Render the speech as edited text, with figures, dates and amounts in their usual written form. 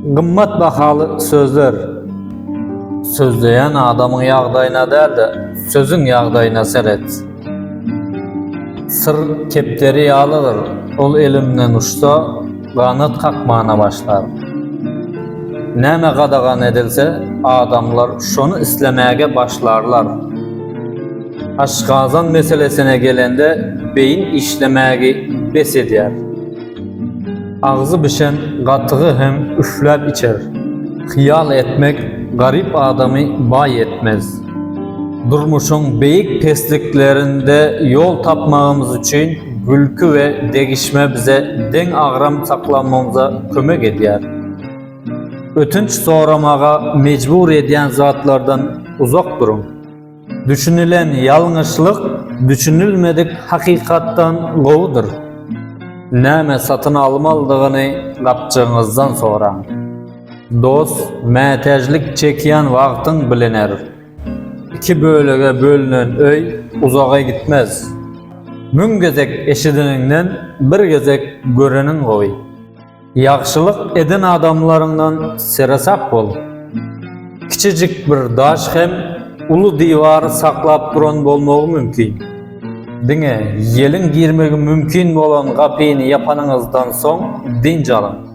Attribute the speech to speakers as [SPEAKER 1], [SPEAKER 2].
[SPEAKER 1] Gymmat bahaly sözler. Sözleýän adamyň ýagdaýyna däl-de, sözüň ýagdaýyna seret. Syr kepderi ýalydyr, ol elimden uçsa, ganat kakmana başlar. Näme gadagan edilse, adamlar şony islemäge başlarlar. Aşgazan meselesine gelende, beýin işlemägi bes edýär. Agzy bişen gatygy hem üfläp içer. Hyýal etmek garyp adamy baý etmez. Durmuşyň beýik pesliklerinde ýol tapmagymyz üçin gülki we degişme bize deň agram saklamamyza kömek edýär. Ötünç soramaga mejbur edýän zatlardan uzak duruň. Düşünilen ýalňyşlyk düşünilmedik hakykatdan gowudyr. Näme satyn almalydygyny gapjygyňyzdan soraň. Dost mätäjlik çekýän wagtyň biliner. Iki bölege bölünen öý uzaga gitmez. Müň gezek eşideniňden bir gezek göreniň gowy. Ýagşylyk eden adamlaryňdan seresap bol. Kiçijik bir daş hem uly diwary saklap duran bolmagy mümkin. Diňe ýeliň girmegi mümkin bolan gapyny ýapanyňyzdan soň dynç alyň.